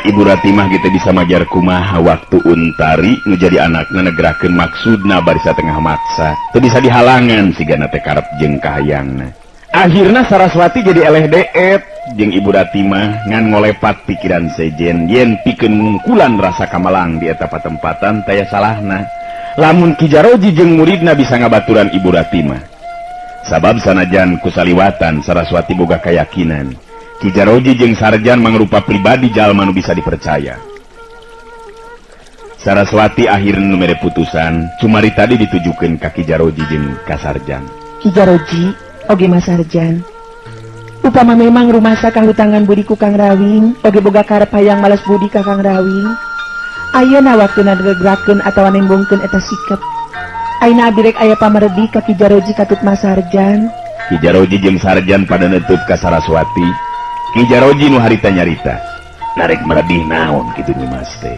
Ibu Ratimah kita bisa majar kumaha waktu Untari nu jadi anakna negerakeun maksudna bari satengah maksa. Teu bisa dihalangan sigana teh karep jeung kahayangna. Akhirna Saraswati jadi eleh deet jeung Ibu Ratimah ngan ngolepat pikiran sejen yen pikeun ngungkulan rasa kamalang di eta patempatan taya salahna. Lamun Ki Jaroji jeung muridna bisa ngabaturan Ibu Ratimah. Sabab sanajan kusaliwatan Saraswati boga kayakinan Ki Jaroji jeung Sarjan mangrupa pribadi jalma nu bisa dipercaya. Saraswati akhirna nu mere putusan cumari tadi ditujukeun ka Ki Jaroji jeung ka Sarjan. Ki Jaroji, oge Mas Sarjan. Upama memang rumasa kahutangan budi ku Kang Rawing, oge boga karep hayang males budi ka Kang Rawing. Ayeuna waktuna gegrakeun atawa nembongkeun eta sikep. Ayeuna abdi rek aya pamerdi ka Ki Jaroji katut Mas Sarjan. Ki Jaroji jeung Sarjan pada neutup ka Saraswati. Ki Jaroji nu harita nyarita. Narek meredih naon kitu Nyi Mas teh.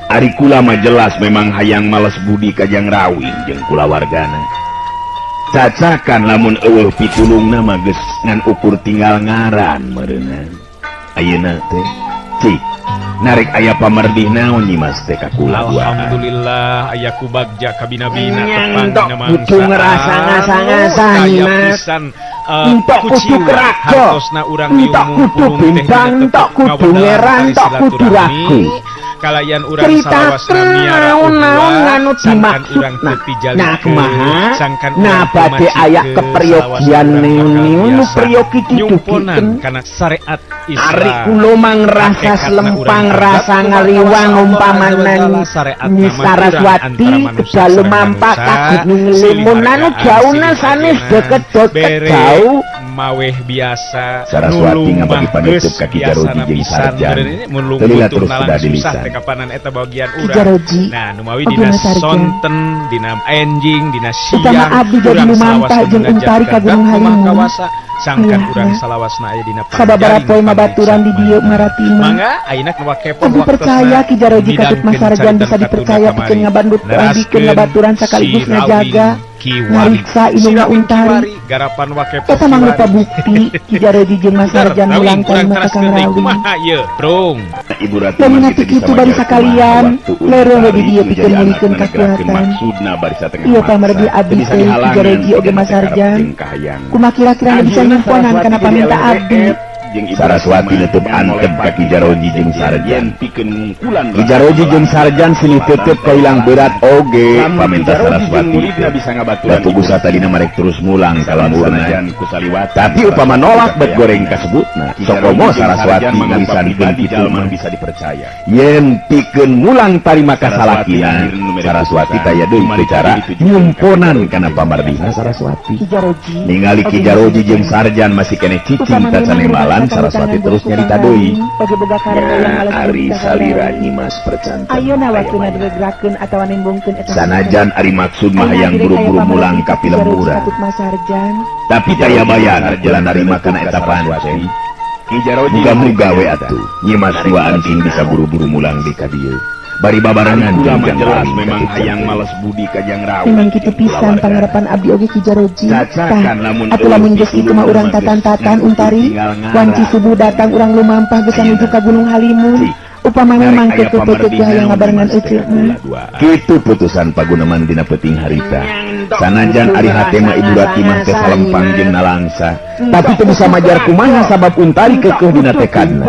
Ari kula mah jelas memang hayang males budi ka Jang Rawing jeung kulawargana. Cacakan lamun eueuh pitulungna mah geus ngan ukur tinggal ngaran meureunna. Ayeuna teh cik narek aya pamerdih naon Nyi Mas teh ka kula duaan. Alhamdulillah aya ku bagja kabina-bina tepang Nyantok dina kudu ngerasa ngasa-ngasa, Kaya Nyi Mas. pisan, Entok kudu kuciwa kerajo. hartosna urang Entok diumum kudu pulung teh dina bimbang, tetep entok kudu ngawedalan ngeran, tali entok kudu silaturahmi. ragu. Kalayan urang Ceritakeun salawasna miara naon-naon ukhuwah, anu sangkan urang dimaksudna. teu tijalikeun, Nah, kumaha? sangkan Nah, urang teu bade aya macikeun, keperyogian salawasna urang bakal neun-neun nu biasa peryogi nyumponan didugikeun. kana syariat Ari Islam. kula mangrasa Hakikatna urang selempang tegak rasa kumaha ngaliwang kawasa Allah Azza wa umpamanan Jalla, syariatna Nyi mah urang Saraswati antara manusia kedalu sareng mampak manusia, kaget silih ngelimun anu hargaan, jauna silih sanes agenan, deket-deket bere jauh. maweh biasa Saraswati nulung ngabagi mah panutup geus ka Ki Jaroji biasana jeung pisan. Sarjan. Meureun ini mun Teu lila lungguh terus nalang sudah susah dilisan. teh kapanan eta bagian Ki urang. Jaroji, Nah, numawi oge dina Mas Sarjan. sonten, dina enjing, dina Utama siang, abdi jadi urang lumampah salawasna jeung Untari ka munajatkeun Gunung kumaha Halimun. kawasa, sangkan Ayahna. urang salawasna aya dina Sababaraha panjaring poe mabaturan di dieu pamriksa Maratima. Mangga ayeuna nu kepo Abdi percaya Ki Jaroji katut Mas Sarjan bisa dipercaya pikeun ngabandut pikeun ngabaturan sekaligus ngajaga ngariksa indungna Untari. Garapan wakepo Eta mangrupa bukti Ki Jaroji jeung Mas Sarjan mulang tarima ka Kang Rawing. Kumaha ieu, Brung? Ibu Ratu Lamun masih atuh teu bisa kitu bari majar sakalian, kumaha waktu leureun we Untari di dieu nu pikeun jadi ngulihkeun anakna negerakeun kakuatan. maksudna bari satengah Ieu maksa. pamargi Teu abdi bisa teh Ki dihalangan Jaroji oge sigana Mas teh karep Sarjan. jeung kahayangna. Kumaha kira-kira nu bisa Akhirna nyumponan Saraswati kana jadi paminta eleh abdi. deet jeung Ibu Saraswati Saraswati nutup nutup antep antep ka ka Ki Jaroji jeung Sarjan. Sarjan. Ki Jaroji jeung Sarjan silih tetep kailang berat oge paminta Saraswati teh. Batu gusa tadina marek terus mulang ka lemburna. Tapi upama nolak bet goreng kasebutna, sokomo Saraswati ngalisankeun kitu mah. Bisa dipercaya. Yen pikeun mulang tarima ka salakina, Saraswati taya deui ku cara nyumponan kana pamardihna Saraswati. Ki Jaroji, Ningali Ki oge Mas Jaroji jeung Sarjan. Sarjan masih keneh cicing Upama tacan memang nembalan, rumasa Saraswati kahutangan terus budi ku nyarita Kang deui. Rawing, oge boga karep hayang Nya males budi ari ka Kang salira Rawing. Nyi Mas percanten Ayeuna aya waktuna maya. digegrakeun atawa nembongkeun eta sikep. Sanajan ari maksud mah Ayeuna hayang abdi rek aya buru-buru mulang pamargi ka ka Ki Jaroji pilemburan. katut Mas Sarjan. Tapi taya bayana jalan narima kana eta pancen. Muga-muga we atuh Nyi Mas duaan sing bisa buru-buru mulang di ka dieu. Bari babarengan Kula jeung mah Jang jelas Rawing memang katut hayang janten. males budi ka Jang Rawing Memang kitu jeung pisan kulawargana. pangarapan abdi oge Ki Jaroji. Tah, Cacakan lamun atuh eueuh lamun geus kitu mah pitulungna urang mah geus tatan-tatan ngan ukur Untari, tinggal wanci ngaran. subuh datang urang lumampah geus nuju Ayeuna ka Gunung Halimun. cik Upama narek memang aya kekeuh pamerdih teh hayang naon Nyi ngabarengan Mas teh eceu ka mah. kula duaan. Kitu putusan paguneman dina peuting harita. Sanajan ari hate mah Ibu Ratimah teh salempang jeung nalangsa, tapi teu bisa majar kumaha sabab Untari kekeuh dina tekadna.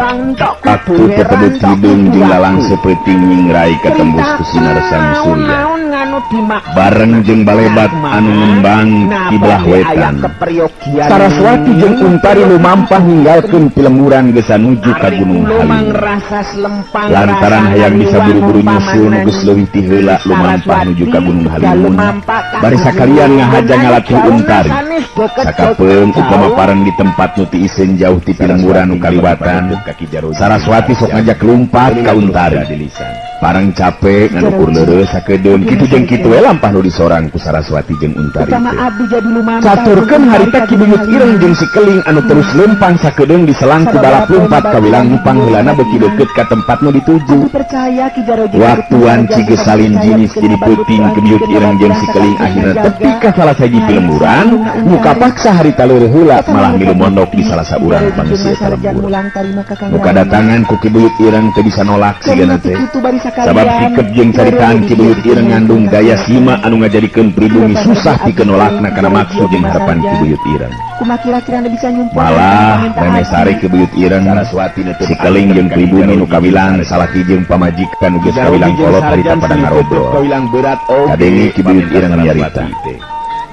Waktu tetebut hidung jeung lalangse peuting nyingrai katembus ku sinar sang surya. Bareng jeung balebat anu ngembang di belah wetan. Saraswati jeung Untari lumampah ninggalkeun pilemburan geus nuju ka Gunung Halimun. Lantaran hayang bisa buru-buru nyusul nu geus leuwih ti heula lumampah nuju ka Gunung Halimun. Bari sakalian ngahaja ngalatih Untari. Sakapeung upama pareng di tempat nu tiiseun jauh ti pilemburan nu kaliwatan, Saraswati sok ngajak lumpat ka Untari. Pareng capek Ki ngan ukur Jaroji, leureus sakedeun oge kitu Mas jeung Sarjan. Kitu we lampah nu disorang ku Saraswati jeung Untari Utama teh. Abdi jadi lumampa. Caturkeun harita Ki Buyut Ireng jeung si Keling anu terus lempang sakedeung diselang ku balap lumpat kawilang numpang heulana beuki deukeut ka tempat nu dituju. Abdi percaya Ki Jaroji. Waktuan cigesalin jinis jadi peuting Ki Buyut Ireng jeung si Keling akhirna tepi ka salah sahiji pilemburan nu kapaksa harita leureun heula malah milu mondok di salah saurang pangisi eta lembur. Nu kadatangan ku Ki Buyut Ireng teu bisa nolak sigana teh. Sabab sikep jeung caritaan Ki Buyut Ireng ngandung daya sima anu ngajadikeun pribumi susah pikeun nolakna kana maksud jeung harapan Ki Buyut Ireng. Kumaha kira-kira nu bisa nyumpul. Malah memeh sare Ki Buyut Ireng si Keling jeung pribumi nu kawilang salaki jeung pamajikan nu geus kawilang kolot harita pada ngarobrol. Kadenge Ki Buyut Ireng nyarita.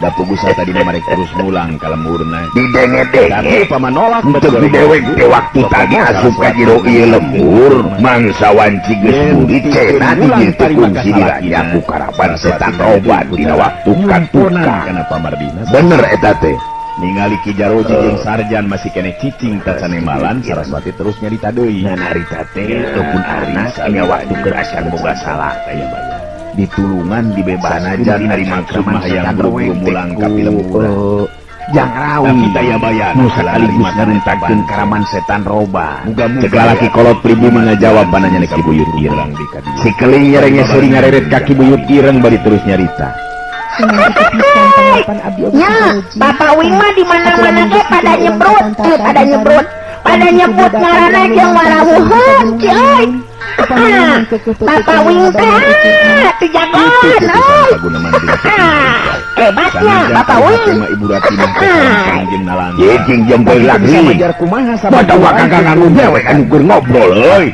Da pugusa tadi mah marek terus mulang ka lemburna. Didenge-denge. Tapi upama nolak Untuk betul dewek teh waktu tadi asup ka jero ieu lembur mangsa wanci geus budi cenah di dieu teh kunci diranya ku karaban setan roban dina waktu katukang. Kana pamardina. Bener eta teh. Ningali Ki Jaroji jeung Sarjan masih keneh cicing tacanemalan, Saraswati terus nyarita deui. Ngan harita teh pun anak nya waktu keur acan boga salah Taya baya. Ditulungan dibebaskeun Sanajan dina ari maksud cangkraman mah hayang setan buru-buru roeng teh mulang ka ku, pilemburan. Jang Rawi Tapi taya baya nu sekaligus ngaruntakeun karaman setan roba. Muga-muga Cek lalaki kolot pribumi ngajawab pananyana Ki Buyut Ireng. Si Keling nyerenge seuri ngareret ka Ki Buyut Ireng bari terus nyarita. Nya, Bapak Wing mah di mana-mana ge pada nyebrut, pada nyebrut, pada nyebut ngaranna jeung warawuheun, ci euy. Bapak Wing teh teu jagoan euy. Hebatnya Bapak Wing. Ibu Rati mah teh jeung nalangsa. Ye jeung jempol lagi. Majar kumaha sabab Badawa kakang anu dewek anu keur ngobrol euy.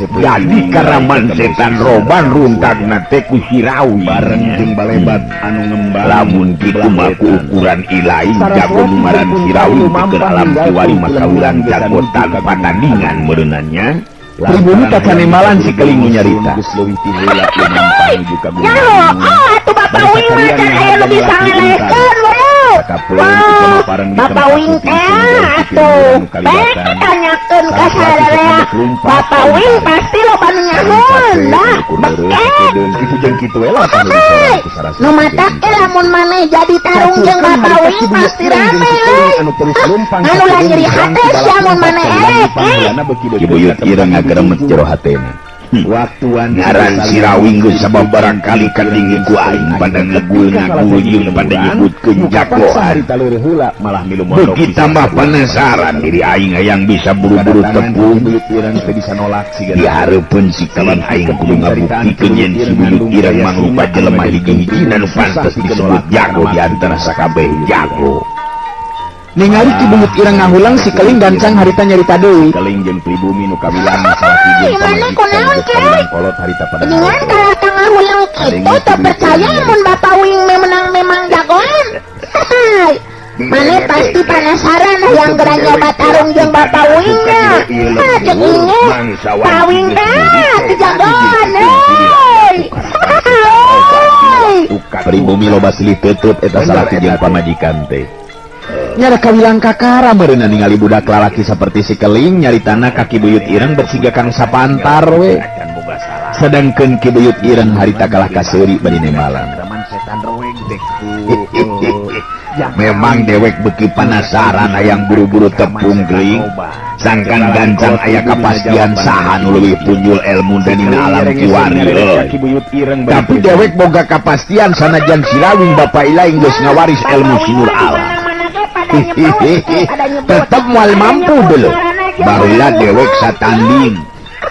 Jadi karaman setan roban runtagna teh ku si Rawi. Bareng jeung balebat anu ngembang. Lamun kitu mah ku ukuran ilaing jago numaran si Rawi pikeun alam kiwari maka urang jago tanpa tandingan meureunannya. Pribumi kacanemalan si Keling nu nyarita. Geus leuwih ti heula lumampah nuju ka gunung. Nyaho, oh atuh Bapak Wing mah can aya nu bisa ngelehkeun we. Bapak Wing teh atuh bae tanyakeun ka sararea. Bapak Wing pasti loba nu nyahoeun dah. Beken. Kitu jeung kitu we lah Nu matak ge lamun maneh jadi tarung jeung Bapak Wing pasti rame euy. Anu lah nyeri hate sia mun maneh elek. Ki Buyut Ireng ngageremet jero hatena. Waktuan Ngaran si Rawi geus sabab barangkali kadingi ku aing pada ngegul-ngagul jeung pada nyebutkeun jagoan. Harita leureun heula malah milu mondok. Beuki tambah penasaran diri aing hayang bisa buru-buru tepung. Buyut Ireng teu bisa nolak sigana. Di hareupeun si Keling aing kudu ngabuktikeun yen si Buyut Ireng mangrupa jelema hiji-hijina nu pantes disebut jago di antara sakabeh jago. Ningali Ki Buyut Ireng ngahulang si Keling gancang harita nyarita deui. Keling jeung pribumi nu kawilang salaki jeung Maneh kunaon, pamajikan geus kawilang kolot harita pada Dengan kalah tengah hulang kitu teu percaya mun Bapak Wing menang memang jagoan. Hai. Maneh pasti penasaran hayang geura nyoba tarung jeung Bapak Wing nya. Hah, ceuk inge. Pak Wing teh teu jagoan euy. Hai. Pribumi loba silih teuteup eta salaki jeung pamajikan teh. Nyara kawilang kakara meureunna ningali budak lalaki saperti si Keling nyaritana ka Ki Buyut Ireng bersiga kanu sapantar we. Sedangkeun Ki Buyut Ireng harita kalah kaseuri bari nemalan. Memang dewek beuki penasaran hayang buru-buru tepung geuing. Sangkan gancang aya kapastian saha nu leuwih punjul elmu dina alam kiwari euy. Tapi dewek boga kapastian sanajan si Rawing bapa ilaing geus ngawaris elmu sinur alam. Tetep moal mampu dulu. Baheula dewek satanding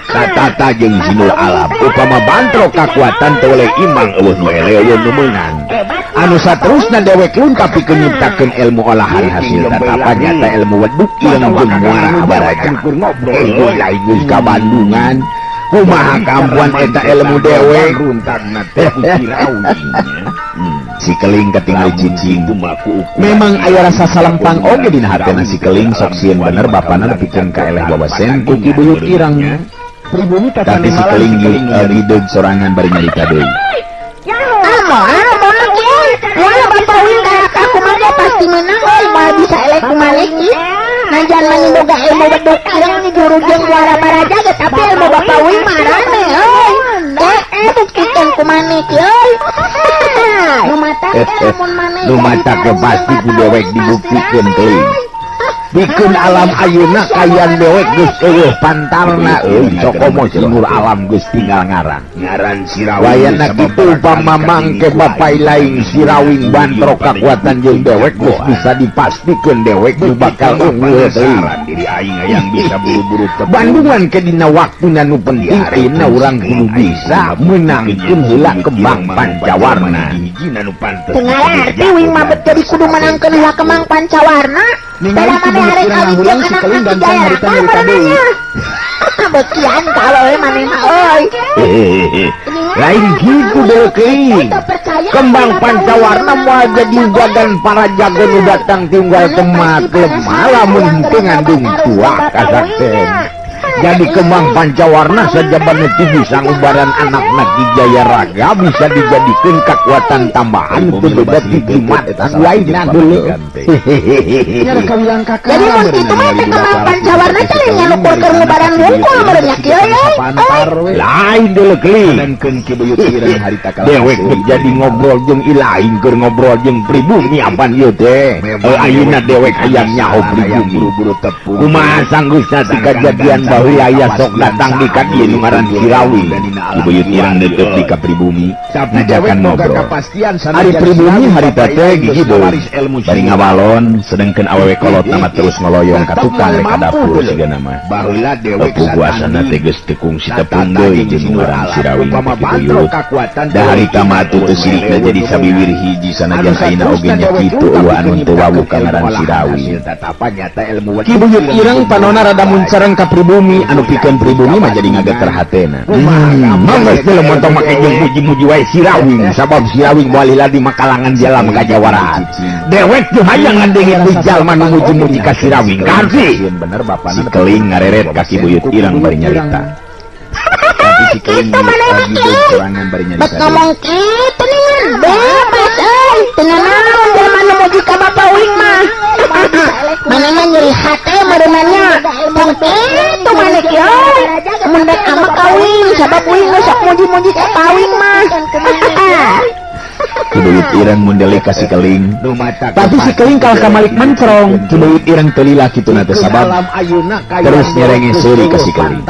satata jeung sinur alam. Upama bantrok kakuatan teu oleh imang eueuh nu eleh eueuh nu meunang. Anu saterusna dewek lunta pikeun nyiptakeun ilmu olahan hasil tatapan nyata ilmu weduk ireng jeung muara baraja. Eueuh lain geus ka Bandungan. Kumaha kampuan eta ilmu dewek runtagna teh ku si Rawi. Si Keling katingali cicing. Memang aya rasa salempang oge dina hatena si Keling sok sieun bener bapana nepikeun ka eleh wawasen ku Ki Buyut Ireng. Tapi si Keling ngideug sorangan bari nyarita deui. Ah, moal moal Bapak Wing kalah ka kumaha pasti menang euy moal bisa eleh ku maneh ieu. Najan maneh boga ilmu beduk ireng juru jeung muara baraja ge tapi ilmu Bapak Wing mah rame euy. Buktikeun ku maneh. maneh ki euy. Nu matak lamun maneh Nu matak ge pasti ku dewek dibuktikeun teuing. Bikeun alam ayeuna kayan dewek geus eueuh pantarna euy cokomo si Nur Alam geus tinggal ngaran. Ngaran Sirawing Wayana kitu upama mangke bapak lain Sirawing bantrok kakuatan jeung dewek geus bisa dipastikeun dewek nu bakal unggul teuing. Diri aing hayang bisa buru-buru tepung. Bandungan ke dina waktuna nu penting ayeuna urang kudu bisa meunangkeun heula kembang pancawarna. Teu ngarti wing mah bet jadi kudu menangkeun heula kembang pancawarna. Ningali Tara maneh Ki Buyut arek Ireng kawin ngahulang jeung si anak Keling Ki gancang Jaya harita Raka nyarita deui. meureunan nya. Bekian ka awewe maneh mah euy. Lain kitu deui keling. Kembang pancawarna moal jadi jagan para jago nu datang tinggal temat lemah lamun henteu ngandung tuah kasakten. Jadi kembang pancawarna sajabana teu bisa ngubaran anakna Ki Jaya Raga bisa dijadikeun kakuatan tambahan teu beda ti jimat lainna deuleu. Nya kawilang kakak. Jadi mun kitu mah teh kembang pancawarna teh nyalukur keur ngubaran wungkul meureun nya kieu euy. Lain deuleu keling. Sedangkeun Ki Buyut Ireng harita kalah. Dewek bet jadi ngobrol jeung ilaing keur ngobrol jeung pribumi apan ieu teh. Ayeuna dewek hayang nyaho pribumi. Buru-buru tepung. Kumaha sanggeusna ti kajadian baheula aya sok datang di ka dieu nu ngaran Sirawing. Ki Buyut Ireng neuteuk di ka pribumi ngajakan ngobrol. Ari pribumi harita teh gigideung. Bari ngawalon sedengkeun awewe kolot nama terus ngoloyong ka tukang rek ka dapur sigana mah. Baheula dewek Tepugu asana teh geus teu kungsi tepung deui jeung nu ngaran Sirawing upama teh Ki bantrok Buyut. kakuatan Da harita mah atuh teu sirikna jadi sawiwir hiji sanajan ayeuna oge nya kitu eueuh anu teu wawuh ka ngaran Sirawing. Ki Buyut Ireng panona rada muncareng ka pribumi anu pikeun pribumi mah jadi ngageter hatena. Mangga teh montong make jeung muji-muji wae Sirawing sabab Sirawing moal lila di makalangan jalan kajawaraan. Dewek teu hayang ngadenge ku jalma nu muji-muji ka Sirawing. Karsi bener bapana si Keling ngareret ka Ki Buyut Ireng bari nyarita. Tapi si Keling Kitu maneh mah lagi ki deui euy. sorangan bari Bet nyarita. ngomong kitu ningan bebas euy. Teu nanaon jelema nu muji ka Bapak Uing mah. Maneh mah nyeri hate meureunna nya. Tong kitu maneh ki euy. Mun dek ambek ka uing sabab uing geus sok muji-muji ka Pak Uing mah. Ki Buyut Ireng mundelik ka si Keling. Tapi si Keling kalah ka Malik mencrong. Ki Buyut Ireng teu lila kituna teh sabab terus nyerenge seuri ka si Keling.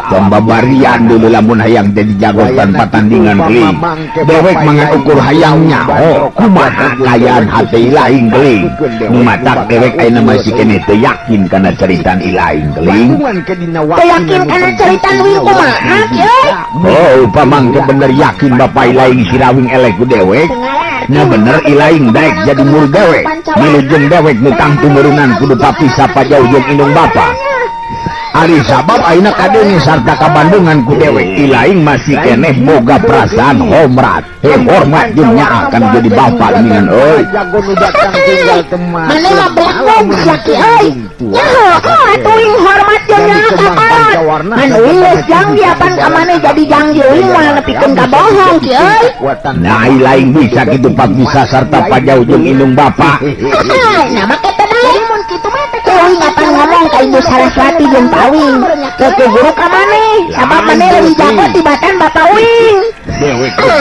Tong babarian dulu lamun hayang jadi jago tanpa tandingan keling. Dewek mangan ukur hayang nyaho kumaha kayaan hate ilaing keling. Nu matak dewek ayeuna masih keneh teu yakin kana caritaan ilaing keling. Teu yakin kana caritaan uing kumaha ki euy. Oh, upama mangke bener yakin bapak ilaing Sirawing eleh ku dewek. Nya bener ilaing daek jadi murid dewek. Milu jeung dewek nu tangtu meureunnan kudu papisah pajauh jeung indung bapa. Ari sabab ayeuna kadenge sarta kabandungan ku dewek ilaing masih keneh boga perasaan hormat. Hormat jeung nyaah kan jadi bapa geuningan euy. Maneh mah belakong sia ki euy. Nyaho atuh uing hormat jeung nyaah ka kolot. Ngan uing geus janggi apan ka maneh jadi janggi uing moal nepikeun ka bohong ki euy. Nah ilaing bisa kitu papisah sarta pajauh jeung indung bapa. Nah make teh bae mun kitu mah teh uing apan ngomong ka Ibu Saraswati jeung Pak Uing. Ke guru ka maneh sabab maneh leuwih jago tibatan Bapak Uing.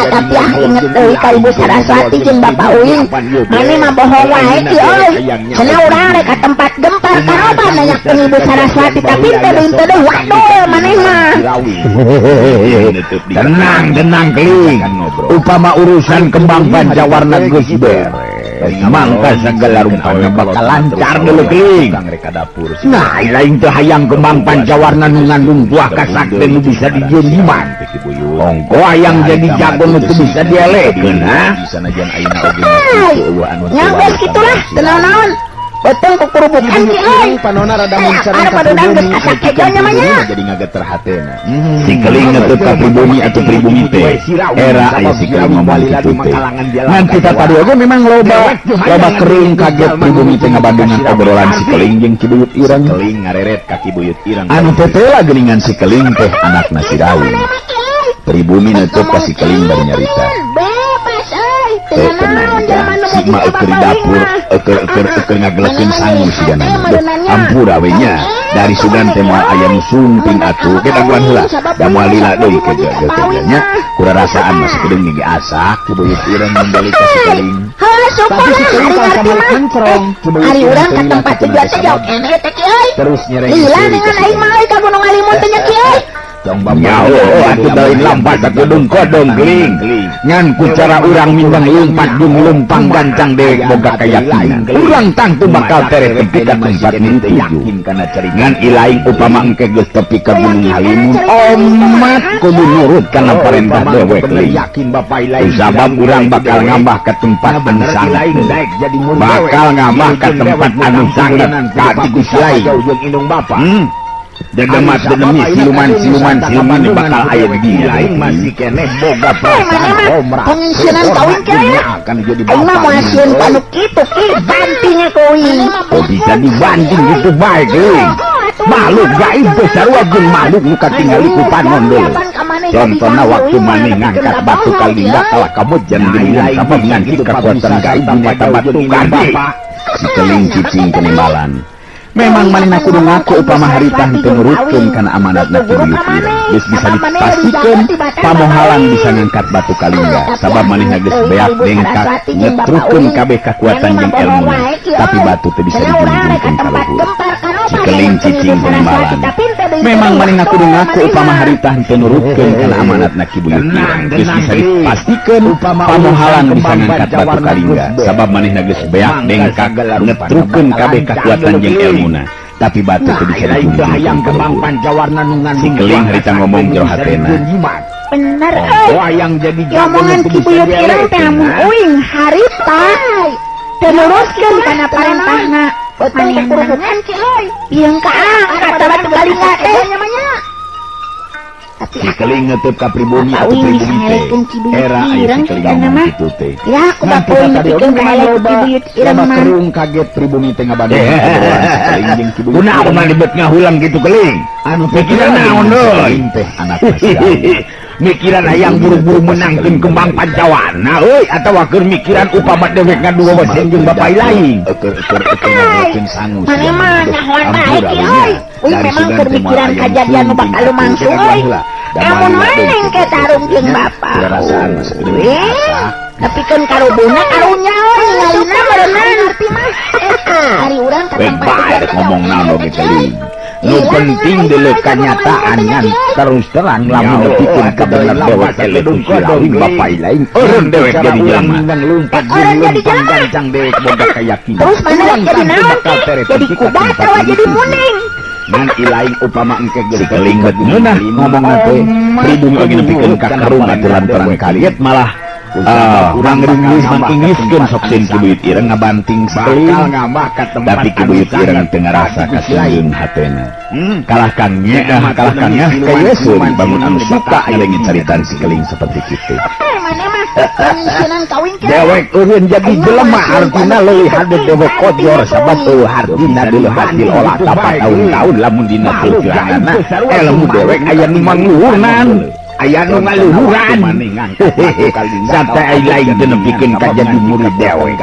Tapi ah inget deui ka Ibu Saraswati jeung Bapak Uing. Maneh mah bohong wae ki euy. Cenah urang rek ka tempat gempar karoba nanyakeun Ibu Saraswati tapi teu deui waduh maneh mah. Tenang, tenang keling. Upama urusan kembang pancawarna geus beres, mangka segala rupana bakal lancar deuleu keling. Nah, lain teu hayang kembang pancawarna nu ngandung buah kasakten nu bisa dijieun jimat. Ongko hayang jadi jago nu teu bisa dielekeun ha. Nya geus kitulah teu naon-naon. Beteng kukurubukan ki euy. Panona rada muncareng Akar ka barudan geus pribumi kasak kejo nya mah nya. Jadi ngageter hatena. Si Keling neuteuk ka pribumi atuh pribumi teh. Era aya si Keling ngomong kitu teh. Ngan kita tadi oge memang loba loba kering kaget pribumi teh ngabandungan obrolan si Keling jeung Ki Buyut Ireng. Keling ngareret ka Ki Buyut Ireng. Anu teh teh lah geuningan si Keling teh anakna Sirawing. Pribumi neuteuk ka si Keling bari nyarita. Bebas euy. Teu Eh, tenang nanaon jang. jelema nu Si muji ma ka eueur di Bapak Uing dapur, mah. eueur eueur eueur ngagelekeun sangu sigana. Maneh mah Ampura we nya. Dari sugan teh moal aya nu sumping atuh. Ke daguan heula. Da moal lila deui ke nya. Kurarasaan masih kedeung gigi asak Ki Buyut Ireng membeli ka si Keling. Heuh, syukur Tapi si lah Keling ari kalah ngarti kamari mah. mencerong. Ki Buyut Ari Ireng urang teu ka lila tempat kitu tujuan teh jauh sabab keneh teh Ki euy. terus nyereng Lila seuri ka dengan si aing Keling. mah euy ka Gunung Halimun teh nya Ki euy. Tong bapak Nyaho atuh lain lampat sakedung kodong keling. Ngan ku cara urang mindang lumpat jeung lumpang gancang dewek boga kayakinan. Urang tangtu bakal tereh tepi ka tempat nu dituju. Ngan ilaing upama engke geus tepi ka Gunung Halimun, omat kudu nurut kana parentah dewek keling. Yakin bapak lain Sabab urang bakal ngambah ka tempat anu sangat. Bakal ngambah ka tempat anu sangat ka ku lain. Jeung indung bapak. Dedemat dedemi siluman siluman siluman bakal aya di dinya. Lain masih keneh boga Eh, maneh perasaan mah homra. pengisinan kawin ke ya. Akan jadi Aing mah bapak. moal sieun ka nu kitu Ki, banting ku uing. Oh bisa dibanting gitu bae geuing. Makhluk gaib teh sarua jeung makhluk nu katingali ku panon deui. Contona waktu maneh ngangkat batu kalingga kalah kamujan geuningan sabab ngangkit kekuatan gaib dina eta batu kadi. Si Keling cicing kenimbalan. Memang manehna kudu ngaku upama harita henteu nurutkeun kana amanatna Ki Buyut Ireng. Geus bisa dipastikeun pamohalang bisa ngangkat batu kalingga sabab manehna geus beak dengkak ngetrukeun kabeh kakuatan jeung elmuna. Tapi batu teu bisa dijunjungkeun ka luhur. Si Keling cicing kenimbalan. Memang manehna kudu ngaku upama harita henteu nurutkeun kana amanatna Ki Buyut Ireng. Geus bisa dipastikeun pamohalang bisa ngangkat batu kalingga sabab manehna geus beak dengkak ngetrukeun kabeh kakuatan jeung elmuna. Tapi batu teu bisa Lain teu hayang dijunjungkeun ka kembang luhur. pancawarna nu Si ngandung Keling harita ngomong jero hatena. Bener euy. Oh hayang jadi Ya omongan Ki Buyut Ireng teh amun uing harita teu nurutkeun kana parentahna. Manehna Ieu kaangkat ka batu kalingga teh. Si Keling ngetep ka pribumi Bapak atuh Uing pribumi bisa teh. ngelekeun Ki Buyut Era aya si Ireng Keling kituna ngomong mah. kitu teh. Ya aku Bapak Uing nepikeun ka eleh ku Ki Buyut Ireng Loba mah. kerung kaget pribumi teh ngabadon obrolan si Keling jeung Ki Buyut Kunaon Ireng. mah ribet ngahulang kitu Keling? Anu Mikiran pikiran naon si deui? Keling teh anakna si Daud. Mikiran hayang buru-buru menangkeun kembang pancawarna euy atawa keur mikiran upama dewek ngadu wawasan jeung bapak lain. Eukeur-eukeur eukeur ngobrolkeun sangu Maneh sia mah mah. nyahoan bae Ampura Ki we euy. nya. Uing Dari memang sugan keur teh moal mikiran aya nu kajadian nu sumping bakal atuh. lumangsung Ke daguan euy. heula. Da Amun moal lila maneh deui ke tarung jeung bapak. Kurarasaan mah sakedeung Uing, asak. nepikeun karubuna karunya euy ningalina meureunnan. Ari urang ka Wek tempat bae tujuan rek teh ngomong jauh naon keneh oge teh Ki Keling. euy. Nu Lila penting dengan deuleu aing mah euy ka Gunung kanyataan Halimun teh ngan nya Ki euy. terus terang lamun nepikeun ka bener dewek eleh ku si lain bapak lain eureun dewek Cara jadi urang jelema. mindang lumpat Eh, jeung orang jadi lumpang jelema. gancang dewek boga kayakinan. Terus maneh Urang jadi tangtu naon bakal Ki? tereh Jadi tepi ka kuda tempat atawa nu jadi dituju. muning? Ngan ilaing upama engke geus Si Keling bet ngeunah ngomongna teh pribumi oge nepikeun ka karung atuh lantaran kaget malah mangringgis mangingiskeun sok sieun Ki Buyut Ireng ngabanting si Keling. bakal ngambah ka tempat Tapi Ki anu Buyut Ireng sangat teu ngarasa ka ku si lain. kasinggung hatena. Kalah kang nyeah kalah kang nyah ka seuri bangun anu suka ngadenge caritaan si Keling seperti kitu. Eh, maneh mah pengisinan kawin Ki. Dewek eureun jadi Aing mah jelema moal sieun ku artina anu leuwih kitu hade Ki, dewek kojor banting sabab ku eueuh uing. hartina dulu hasil olah tapat tahun-tahun lamun dina perjuanganna ilmu dewek aya nu mangluhurnan aya nu ngaluhuran sampai ai lain teu nepikeun ka jadi murid dewek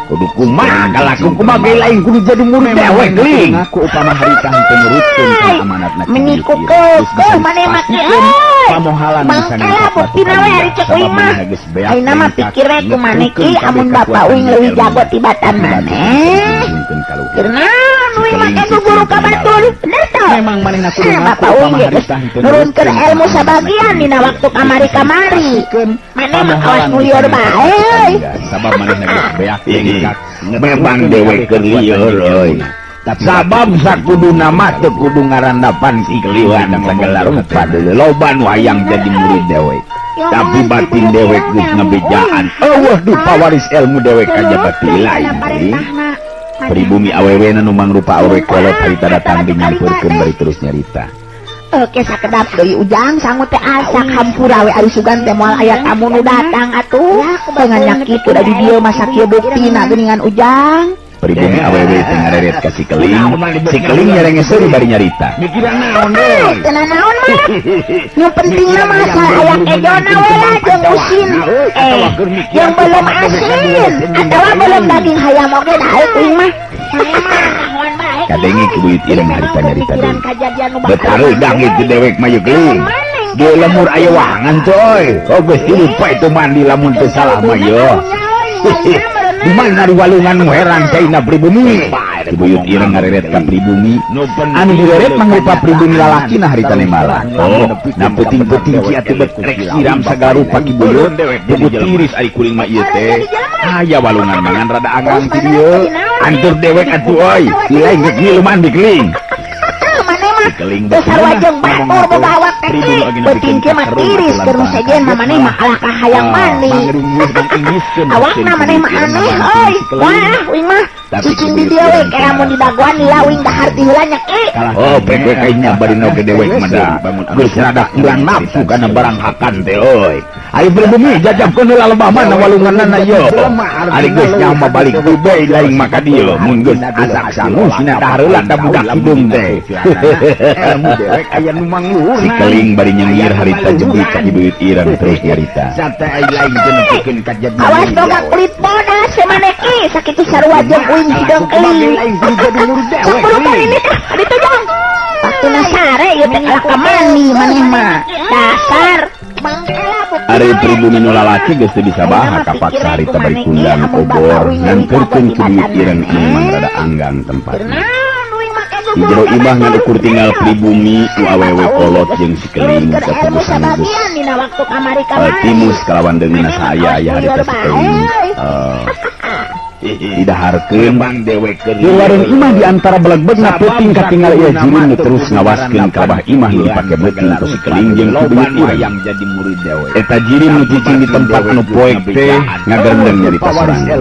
kudu kumaha kalaku kumaha ge lain kudu jadi murid dewek geuning. Ngaku upama harita henteu nurutkeun kana amanatna Ki Meni Buyut Ireng. kukeuh Geus bisa maneh mah Ki dipastikeun euy. pamohalan bisa Mangkala ngangkat batu buktina we kalingga ari cek sabab uing mah. manehna geus beak Ayeuna mah dengkak pikir we ku maneh Ki ngetrukeun kabeh amun bapak kakuatan uing jeung leuwih elmuna. jago tibatan Tapi batu teu bisa maneh. dijunjungkeun ka luhur. Keur naon Si uing Keling make cicing guru ka batur? kenimbalan. Bener teu? Memang manehna kudu Eh, ngaku Bapak uing upama ge geus harita henteu nurunkeun nurutkeun kana ilmu amanatna Ki sabagian Buyut dina Ireng. waktu Geus bisa kamari-kamari. dipastikeun Maneh mah awas pamohalan nu bisa lieur ngangkat bae batu euy. kalingga sabab manehna geus beak dengkak Memang ngetrukeun dewek kabeh keur kakuatan lieur jeung euy. elmuna. Tapi batu Sabab teu bisa sakuduna dijunjungkeun mah ka teu luhur. kudu ngarandapan si Si Keling keliwan harita ngomong sagala jero rupa hatena. deuleu loba nu hayang Bener jadi euy. murid dewek. Ya Tapi omongan Ki batin Buyut dewek Ireng geus teh amun ngabejaan uing eueuh harita dipawaris ilmu dewek teu ka jabati nurutkeun lain kana geuning. parentahna. Pribumi Manehna awewena nu mangrupa awewe Ieu kolot harita kaangkat ka datang batu kalingga dinyampeurkeun teh. bari terus nyarita. Oke sakedap deui Ujang sangu teh asak hampura we ari sugan teh moal aya tamu nu datang atuh. Teu nganyak kitu da di dieu mah sakieu buktina geuningan Ujang. Pribumi awewe teh ngareret ka si Keling, si Keling nyerenge seuri bari nyarita. Mikiran naon deui? Teu nanaon mah. Nu pentingna mah asal aya ejona we lah jeung usin. Eh, jeung belum asin atawa belum daging hayam oge daek uing mah. Maneh mah nyahoan bae Kadenge Ki Buyut Ireng harita nyarita deui. Betareudang itu dewek mah yeuh keling. Di lemur aya wahangan coy. Oh geus dilupa itu mandi lamun teu salah mah yeuh. Di mana di walungan nu herang caina pribumi. Ki Buyut Ireng ngareret ka pribumi. Anu direret mangrupa pribumi lalakina harita nemala. Oh, na peuting-peuting ki atuh bet rek siram sagala rupa Ki Buyut. Buku tiris ari kuring mah ieu teh. Aya walungan mangan rada anggang ti dieu. Antur dewek atuh euy. Lain geus ngilu mandi keling. Keling sarua jeung batur boga awak teh peuting kieu mah tiris keur nu sejen mah maneh mah kalah ka hayang mandi. Awakna maneh mah aneh euy. Wah, uing mah cicing di dieu we kera mun didagoan lila uing dahar ti heula nya ki. Oh, pek we kayaknya bari oge dewek mah da. Geus rada kurang nafsu kana barang hakan teh euy. Ari pribumi jajabkeun heula lebah mana walunganna ieu. Ari geus nyaho balik Dubai lain mah ka dieu mun geus asak sangu sina dahar heula da budak hidung teh. Ilmu dewek aya nu mangluhurna. Si keling bari nyengir harita jebri ka Ki Buyut Ireng terus nyarita. Awas boga kulit bodas maneh ki sakitu sarua jeung uing hideung keling. Sok burukan ini teh ditu jang. Waktuna sare ieu teh kalah ka mandi maneh mah. Dasar. Ari pribumi nu lalaki geus teu bisa baha kapaksa harita bari kundang obor nangkeurkeun Ki Buyut Ireng anu memang rada anggang tempatna. Di jero imah ngan ukur tinggal pribumi nu awewe kolot jeung si keling sapugusan geus timus kalawan deungeunna saaya-aya harita si keling didaharkeun di warung imah di antara belegbegna peuting katingal ieu jirin nu terus ngawaskeun ka lebah imah nu dipake beuting ku si keling jeung Ki Buyut Ireng. Eta jirin nu cicing di tempat anu poek teh ngagerendeng nyarita sorangan.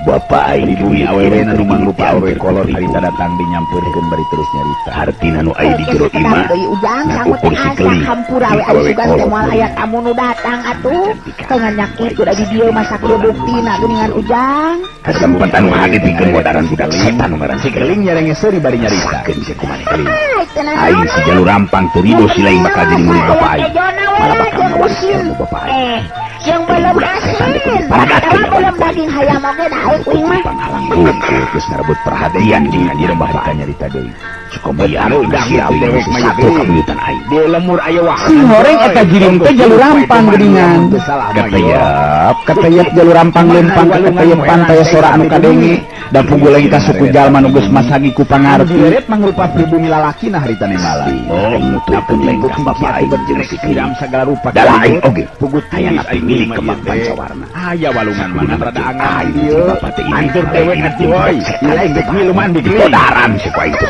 Bapak aing pribumi awewe nu mangrupa awewe kolot harita datang dinyampeurkeun bari terus nyarita. Hartina nu aya di jero imah ngan ukur si keling jeung awewe kolot. Aya tamu nu datang atuh ngan kitu da di dieu masak ieu buktina geuningan Ujang. Kasempatan hade pikeun wadaran budak setan nu ngaran si keling nyarenge seuri bari nyarita. Sakeun sia kumaha keling. Aing si jalur rampang teu rido si lain bakal jadi murid bapak aing. Malah bakal mawas ilmu bapak aing. Yang belum asin, atawa belum daging hayam oge daek uing mah. Panghalang hungkul geus ngarebut perhatian jeung anjeun harita nyarita deui. Sukomiar sia dewek mah satu kabuyutan aing. Di lemur aya wahangan. Si horeng eta jirim teh jalur rampang geuningan. Kateyep jalur rampang leumpang ka kateyepan taya sora anu kadenge. Da puguh lagi ka suku jalma nu geus masagi ku pangarti. Direret mangrupa pribumi lalakina harita nemala. Oh, nuturkeun lengkah bapak aing jeung si keling. Sagala rupa Dalah aing oge. Puguh hayang tiris milik kembang pancawarna. Aya walungan mana rada anggang ieu. Antur dewek atuh euy. Lain rek ngilu mandi keling. Podaran si ku aing teh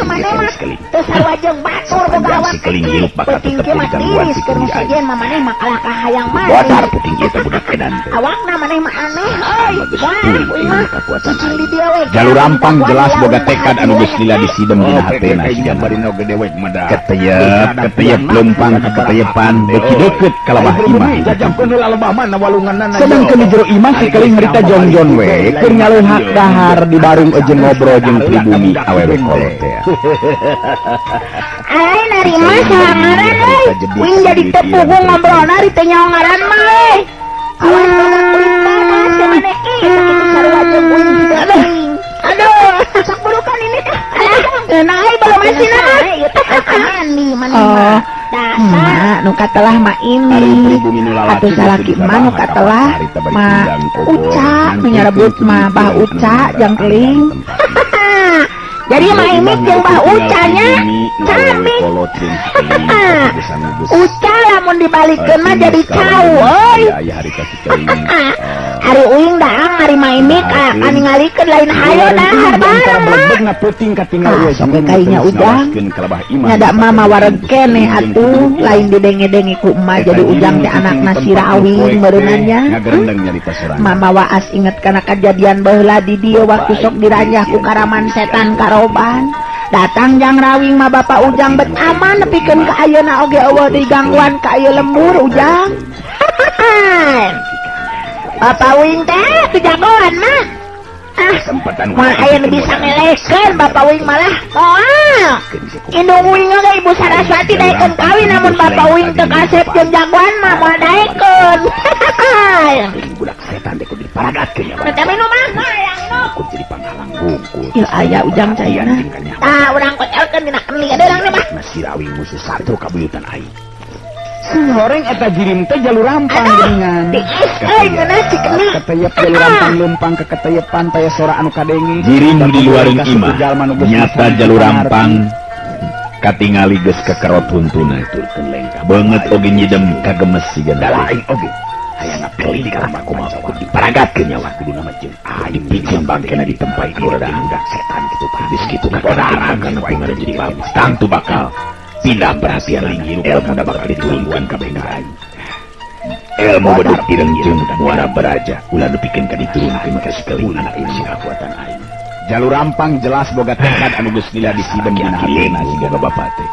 keling. Teu sarua jeung batur boga awak Si keling hirup bakal peuting tetep kieu mah jadi gangguan tiris si keur nu keling aing. sejen mah maneh mah kalah ka hayang mandi. Bodar peuting ieu teh budak edan teh. Awakna maneh mah aneh euy. Geus Wah, pulih uing ilmu mah kakuatan cicing aing. di dieu we. Jalur rampang jelas boga tekad anu geus lila disidem dina hatena sigana. Bari oge dewek mah da. Keteyep, keteyep leumpang ka keteyepan beuki deukeut ka lebah imah. Jajabkeun heula lebah mana walunganna. Sedangkeun di jero imah si keling harita jongjon we keur ngaleuhak dahar di barung jeung ngobrol jeung pribumi awewe kolot teh. Ai narima saha ngaran euy. Uing jadi teu puguh ngobrolna ari teu nyaho ngaran mah euy. Awas boga kulit bodas si maneh ki sakitu sarua jeung uing hideung keling. Aduh, sok burukan ini teh. Alah, nah ai belum asin mah. Ieu teh ka mandi maneh mah. Dasar nu katelah mah ini atuh salaki mah nu katelah mah Uca nu nyarebut mah Bah Uca jang keling. Jadi mah ini jeung Bah Uca nya cami. Uca lamun dibalikeun mah jadi cau euy. Ari uing daang ari mah ini ka kaningalikeun lain hayo dahar bareng mah. Sok we kainya Ujang. Nyada mama wareg keneh atuh lain didenge-denge ku emak jadi Ujang teh anakna si Rawing meureunannya. Mama waas inget kana kajadian baheula di dieu waktu sok diranjah ku karaman setan karoban. Datang jang Rawing mah Bapak Ujang bet aman nepikeun ka ayeuna oge eueuh deui gangguan ka ieu lembur Ujang. Bapak Uing teh jagoan mah. Ah, moal aya nu bisa ngelehkeun Bapak Uing malah moal. Indung Uing oge Ibu Saraswati daekeun kawin namun Bapak Uing teu kasep jeung jagoan mah moal daekeun. Budak setan teh kudu diparagatkeun ya. Teh minum ah, yang minum. Ukur jadi panghalang hungkul. Ieu aya Ujang caina. Tah urang kocelkeun dina kendi ada urang mah. Si Rawing musuh satru kabuyutan aing. Sing horeng eta jirim teh jalur rampang geuningan. Tiis euy ngeunah si keni. Keteyep jalur rampang leumpang keketeyepan taya sora anu kadenge. Jirim di luareun imah nyata jalur rampang katingali geus kekerot huntuna beungeut oge nyidem kagemes sigana aing oge hayang keling ka kumaha kudu diparagatkeun nyawa kuduna mah jeung aing dipicen bangkena di tempat anu rada anggak setan kitu geus kitu kakara kana aing jadi bagus tangtu bakal pindah perhatian linggir ilmu bakal diturunkan ka aing. Ilmu beduk ireng jeung muara baraja ulah nepikeun ka diturunkeun ka sikeling anak ieu kakuatan aing. Jalur rampang jelas boga tekad anu geus lila disidem dina hatena siga bapak teh.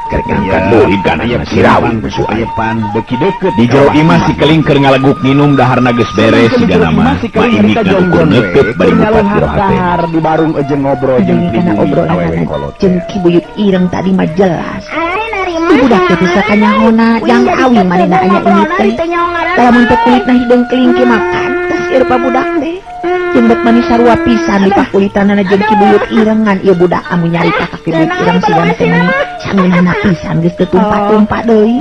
Kerek ngangkat murid kana si Rawing musuh ayepan beuki deukeut. Di jero imah si keling keur ngaleguk nginum daharna geus beres sigana mah maimik ukur neukeut bari ngupat jero hate. Di barung jeung ngobrol jeung pribumi awewe kolot. Jeung Ki Buyut Ireng tadi mah jelas. Budak teh bisa kanyahona jang Rawing manehna aya ini teh. Lamun teh kulitna hideung keling ki mah pantes ieu rupa budak teh. Jeung bet manis sarua pisan di pakulitanana jeung Ki Buyut Ireng ngan ieu budak amun nyarita ka Ki Buyut Ireng sigana teh mani sangeunahna pisan geus teu tumpah-tumpah deui.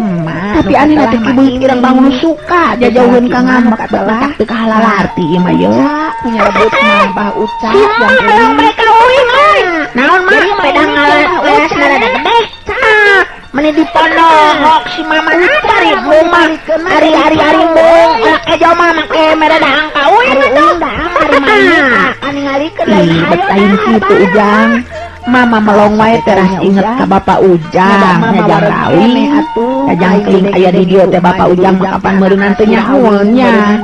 Tapi anehna teh Ki Buyut Ireng bangun suka jajauheun ka ngamek balah teu kahalalarti ieu mah ye. Nyelebut mah Bah Uca jang euy mereka uing euy. Naon mah pedang ngalas rada gede. Meni dipondohok si mama ari mah ari ari ari mung ejo mah make mere dahang ka uing atuh. Ari mah kaningalikeun lain bet lain kitu Ujang. Mama melong wae teras inget ka Bapak Ujang ngajang Rawing ngajang keling aya di dieu teh Bapak Ujang mah kapan meureunnan teh nyahoeun nya.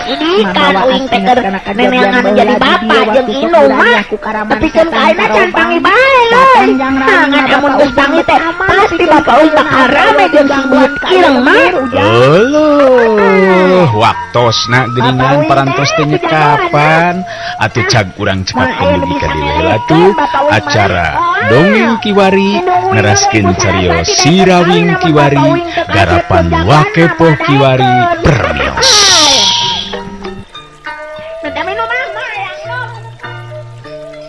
Ini kan uing teh keur neneangan jadi bapak jeung indung mah tapi keun ka ayeuna can panggih bae euy. Ngan amun geus panggih teh pasti Bapak uing bakal rame jeung si Buyut Ireng mah. Euleuh waktosna geuningan parantos teh nyekapan atuh cag urang cekapkeun dugi ka dieu heula tuh acara Dongeng Kiwari neraskeun carios Si Rawing Kiwari garapan Wakepoh Kiwari permios.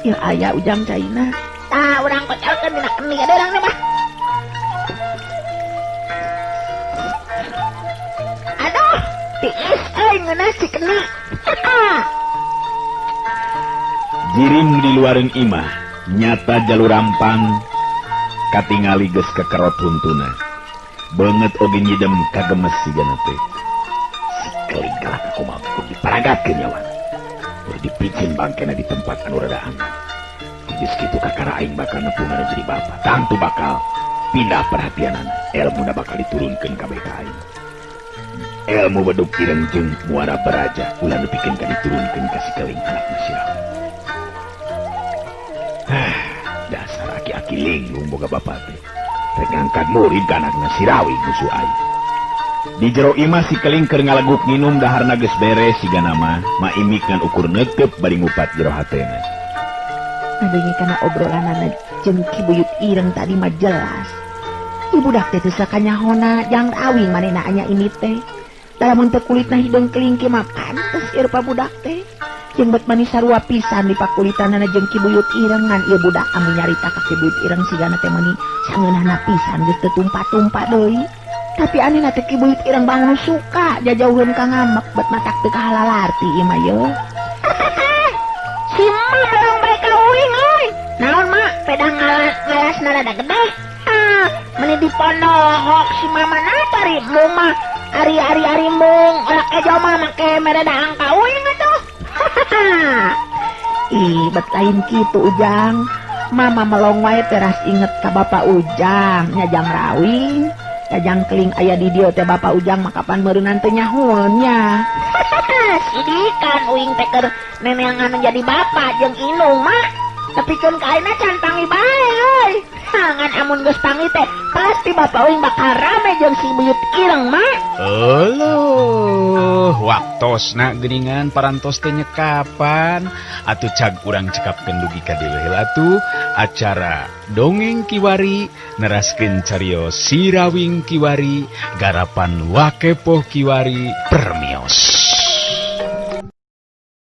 Ya aya Ujang caina. Tah urang kocelkeun dina kendi ada urang mah. Aduh, tiis euy ngeunah si keni. Jirim di luareun imah nyata jalur rampang katingali geus kekerot huntuna beungeut oge nyidem kagemes sigana teh. Si keling kalah ka kumaha kudu diparagatkeun nyawa. Kudu dipicen bangkena di tempat anu rada angkat. Geus kitu kakara aing bakal nepungan jadi bapak. Tangtu bakal pindah perhatianana. Elmuna bakal diturunkeun ka ka aing. Ilmu beduk ireng jeung muara baraja ulah nepikeun ka diturunkeun ka si keling anakna si Rawing. Dasar aki-aki linggung boga bapak teh. Rek ngangkat murid ka anakna si Rawing musuh aing. Di jero imah si keling keur ngaleguk nginum daharna geus beres sigana mah maimik ngan ukur neukeub bari ngupat jero hatena. Ngadenge kana obrolanana jeung Ki Buyut Ireng tadi mah jelas. Ieu budak teh teu sakanyahona jang Rawing manehna anya ini teh. Lamun teu kulitna hideung keling ki mah pantes ieu rupa budak teh. Jeung bet manis sarua pisan di pakulitanana jeung Ki Buyut Ireng ngan ieu budak amun nyarita ka Ki Buyut Ireng sigana teh meuni sangeunahna pisan geus teu tumpah-tumpah deui. Tapi anehna teh Ki Buyut Ireng bangun suka jajauheun ka ngamek bet matak teu kahalalarti ieu mah ye. Si mah belum bae ka uing euy. Naon mah pedang ngalas rada gede. Meni dipondohok si mama ari mah ari ari ari mung ejo mah make mere dahang ka uing atuh. Ih, bet lain kitu Ujang. Mama melong wae teras inget ka Bapak Ujang ngajang Rawing. Kajang keling aya di dieu teh Bapak Ujang mah kapan meureunnan teh nyahoeun nya. Ini kan uing teh keur neneangan jadi bapak jeung indung mah. Tapi keun ka ayeuna can panggih bae euy. Ngan amun geus panggih teh pasti Bapak uing bakal rame jeung si Buyut Ireng mah. Euleuh waktosna geuningan parantos teh nyekapan atuh cag urang cekapkeun dugi ka dieu heula tuh acara Dongeng Kiwari neraskeun carios Si Rawing Kiwari garapan Wakepoh Kiwari permios.